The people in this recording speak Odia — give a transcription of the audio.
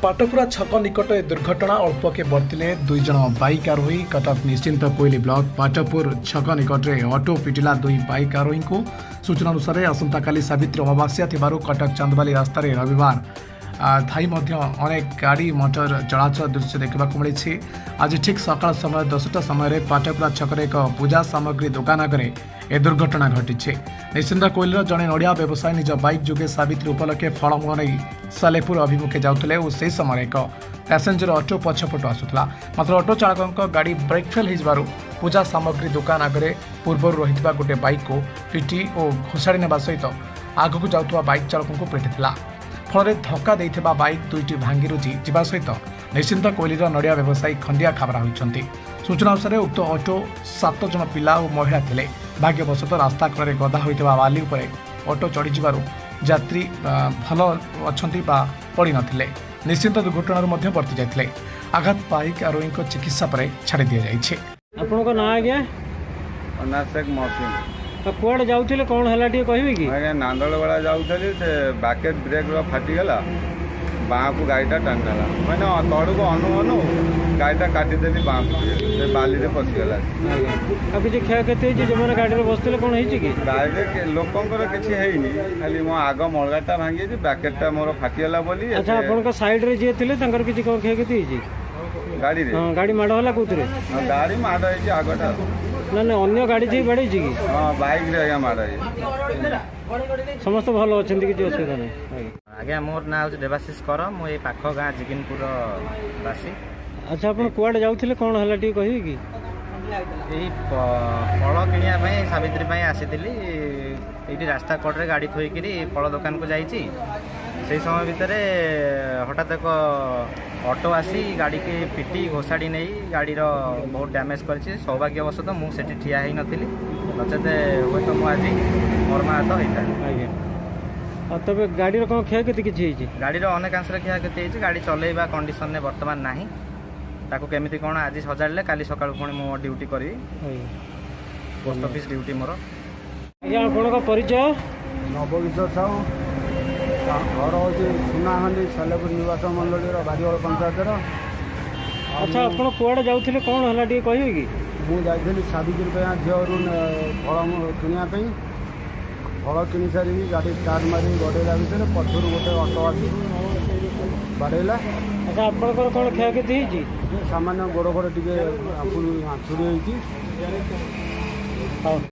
ପାଟକୁରା ଛକ ନିକଟ ଏ ଦୁର୍ଘଟଣା। ଅଳ୍ପକେ ବର୍ତ୍ତିଲେ ଦୁଇ ଜଣ ବାଇକ୍ ଆରୋହୀ। କଟକ ନିଶ୍ଚିନ୍ତ କୋଇଲି ବ୍ଲକ ପାଟପୁର ଛକ ନିକଟରେ ଅଟୋ ପିଟିଲା ଦୁଇ ବାଇକ୍ ଆରୋହୀଙ୍କୁ। ସୂଚନା ଅନୁସାରେ, ଆସନ୍ତାକାଲି ସାବିତ୍ରୀ ଅମାବାସ୍ୟା ଥିବାରୁ କଟକ ଚାନ୍ଦବାଲି ରାସ୍ତାରେ ରବିବାର ଥାଇ ମଧ୍ୟ ଅନେକ ଗାଡ଼ି ମଟର ଚଳାଚଳ ଦୃଶ୍ୟ ଦେଖିବାକୁ ମିଳିଛି। ଆଜି ଠିକ୍ ସକାଳ ସମୟ 10ଟା ସମୟରେ ପାଟକୁରା ଛକରେ ଏକ ପୂଜା ସାମଗ୍ରୀ ଦୋକାନ ଆଗରେ ଏ ଦୁର୍ଘଟଣା ଘଟିଛି। ନିଶ୍ଚିନ୍ତ କୋଇଲିର ଜଣେ ନଡ଼ିଆ ବ୍ୟବସାୟୀ ନିଜ ବାଇକ୍ ଯୋଗେ ସାବିତ୍ରୀ ଉପଲକ୍ଷେ ଫଳମୂଳ ନେଇ ସାଲେପୁର ଅଭିମୁଖେ ଯାଉଥିଲେ ଓ ସେହି ସମୟରେ ଏକ ପ୍ୟାସେଞ୍ଜର ଅଟୋ ପଛପଟୁ ଆସୁଥିଲା। ମାତ୍ର ଅଟୋ ଚାଳକଙ୍କ ଗାଡ଼ି ବ୍ରେକ୍ ଫେଲ୍ ହୋଇଯିବାରୁ ପୂଜା ସାମଗ୍ରୀ ଦୋକାନ ଆଗରେ ପୂର୍ବରୁ ରହିଥିବା ଗୋଟିଏ ବାଇକ୍କୁ ପିଟି ଓ ଘୋଷାଡ଼ି ନେବା ସହିତ ଆଗକୁ ଯାଉଥିବା ବାଇକ୍ ଚାଳକଙ୍କୁ ପିଟିଥିଲା। ଫଳରେ ଧକ୍କା ଦେଇଥିବା ବାଇକ୍ ଦୁଇଟି ଭାଙ୍ଗିରୁଜି ଯିବା ସହିତ ନିଶ୍ଚିନ୍ତ କୋଇଲିର ନଡ଼ିଆ ବ୍ୟବସାୟୀ ଖଣ୍ଡିଆ ଖାବରା ହୋଇଛନ୍ତି। ସୂଚନା ଅନୁସାରେ, ଉକ୍ତ ଅଟୋ ସାତ ଜଣ ପିଲା ଓ ମହିଳା ଥିଲେ। ଭାଗ୍ୟବଶତଃ ରାସ୍ତା କଡ଼ରେ ଗଦା ହୋଇଥିବା ବାଲି ଉପରେ ଅଟୋ ଚଢ଼ିଯିବାରୁ ଯାତ୍ରୀ ଭଲ ଅଛନ୍ତି ବା ପଡ଼ିନଥିଲେ। ନିଶ୍ଚିନ୍ତ ଦୁର୍ଘଟଣାରୁ ମଧ୍ୟ ବର୍ତ୍ତି ଯାଇଥିଲେ। ଆଘାତ ବାଇକ୍ ଆରୋହୀଙ୍କ ଚିକିତ୍ସା ପରେ ଛାଡ଼ି ଦିଆଯାଇଛି। ଆପଣଙ୍କ ନାଁ ଆଜ୍ଞା? ଅନାସ ଶେଖ ମହସିନ। ଆଉ କୁଆଡ଼େ ଯାଉଥିଲେ, କ'ଣ ହେଲା ଟିକେ କହିବେ କି? ଆଜ୍ଞା, ନାନ୍ଦଳବେଳା ଯାଉଥିଲି, ସେ ବ୍ୟାକେଟ୍ ବ୍ରେକ୍ର ଫାଟିଗଲା, ବାଁକୁ ଗାଡ଼ିଟା ଟାଣିନେଲା। ମାନେ ତଳକୁ ଅନୁ ଅନୁ ଗାଡ଼ିଟା କାଟିଦେଲି ବାଁକୁ ଟିକେ, ସେ ବାଲିରେ ପଶିଗଲା। ଆଜ୍ଞା, ଆଉ କିଛି କ୍ଷୟକ୍ଷତି ହେଇଛି? ଯେଉଁମାନେ ଗାଡ଼ିରେ ବସିଥିଲେ, କ'ଣ ହେଇଛି କି? ଗାଡ଼ିରେ ଲୋକଙ୍କର କିଛି ହେଇନି, ଖାଲି ମୋ ଆଗ ମଡ଼ଗାର୍ଡଟା ଭାଙ୍ଗିଯାଇଛି, ବ୍ୟାକେଟ୍ଟା ମୋର ଫାଟିଗଲା ବୋଲି। ଆଚ୍ଛା, ଆପଣଙ୍କ ସାଇଡ଼ରେ ଯିଏ ଥିଲେ, ତାଙ୍କର କିଛି କ'ଣ କ୍ଷୟକ୍ଷତି ହେଇଛି? ଗାଡ଼ିରେ? ହଁ, ଗାଡ଼ି ମାଡ଼ ହେଲା କୋଉଥିରେ? ହଁ, ଗାଡ଼ି ମାଡ଼ ହେଇଛି ଆଗଟା। ନା ନା, ଅନ୍ୟ ଗାଡ଼ି ଯିଏ ବାଡ଼େଇଛି କି? ହଁ, ବାଇକ୍ରେ ଆଜ୍ଞା ମାଡ଼ ହେଇଛି। ସମସ୍ତେ ଭଲ ଅଛନ୍ତି, କିଛି ଅସୁବିଧା ନାହିଁ ଆଜ୍ଞା। ଆଜ୍ଞା, ମୋର ନାଁ ହେଉଛି ଦେବାଶିଷ କର। ମୁଁ ଏଇ ପାଖ ଗାଁ ଜିଗିନପୁର ବାସୀ। ଆଚ୍ଛା, ଆପଣ କୁଆଡ଼େ ଯାଉଥିଲେ, କ'ଣ ହେଲା ଟିକେ କହିବେ କି? ଏଇ ଫଳ କିଣିବା ପାଇଁ, ସାବିତ୍ରୀ ପାଇଁ ଆସିଥିଲି। ଏଇଠି ରାସ୍ତା କଡ଼ରେ ଗାଡ଼ି ଥୋଇକିରି ଫଳ ଦୋକାନକୁ ଯାଇଛି। ସେଇ ସମୟ ଭିତରେ ହଠାତ୍ ଏକ ଅଟୋ ଆସି ଗାଡ଼ିକି ପିଟି ଘୋଷାଡ଼ି ନେଇ ଗାଡ଼ିର ବହୁତ ଡ୍ୟାମେଜ୍ କରିଛି। ସୌଭାଗ୍ୟବଶତଃ ମୁଁ ସେଠି ଠିଆ ହେଇନଥିଲି, ନଚେତ ହୁଏତ ମୁଁ ଆଜି ମର୍ମାହତ ହେଇଥାନ୍ତି। ଆଜ୍ଞା, ଆଉ ତେବେ ଗାଡ଼ିର କ'ଣ କ୍ଷୟକ୍ଷତି କିଛି ହେଇଛି? ଗାଡ଼ିର ଅନେକାଂଶରେ କ୍ଷୟକ୍ଷତି ହେଇଛି। ଗାଡ଼ି ଚଲେଇବା କଣ୍ଡିସନରେ ବର୍ତ୍ତମାନ ନାହିଁ। ତାକୁ କେମିତି କ'ଣ ଆଜି ସଜାଡ଼ିଲେ କାଲି ସକାଳୁ ପୁଣି ମୁଁ ଡ୍ୟୁଟି କରିବି। ପୋଷ୍ଟ ଅଫିସ୍ ଡ୍ୟୁଟି ମୋର। ଆଜ୍ଞା, ଆପଣଙ୍କ ପରିଚୟ? ନବକିଶୋର ସାହୁ। ଘର ହେଉଛି ସୁନାହାଣ୍ଡି, ସାଲେପୁର ନିର୍ବାଚନ ମଣ୍ଡଳୀର ବାରିଗଳ ପଞ୍ଚାୟତର। ଆଚ୍ଛା, ଆପଣ କୁଆଡ଼େ ଯାଉଥିଲେ, କ'ଣ ହେଲା ଟିକେ କହିବେ କି? ମୁଁ ଯାଇଥିଲି ସାବିତ୍ରୀ ପାଇଁ ଝିଅରୁ ଫଳ କିଣିବା ପାଇଁ। ଫଳ କିଣି ସାରିକି ଗାଡ଼ି ଷ୍ଟାର୍ଟ ମାରିକି ଗଡ଼େଇଲା ଭିତରେ ପଛରୁ ଗୋଟେ ଅଟୋ ଆସି ବାଡ଼େଇଲା। ଆଚ୍ଛା, ଆପଣଙ୍କର କ'ଣ କ୍ଷୟକ୍ଷତି ହେଇଛି? ସାମାନ୍ୟ ଗୋଡ଼ ଫୋଡ଼ ଟିକେ ଆଞ୍ଚୁଡ଼ି ହେଇଛି। ହଉ।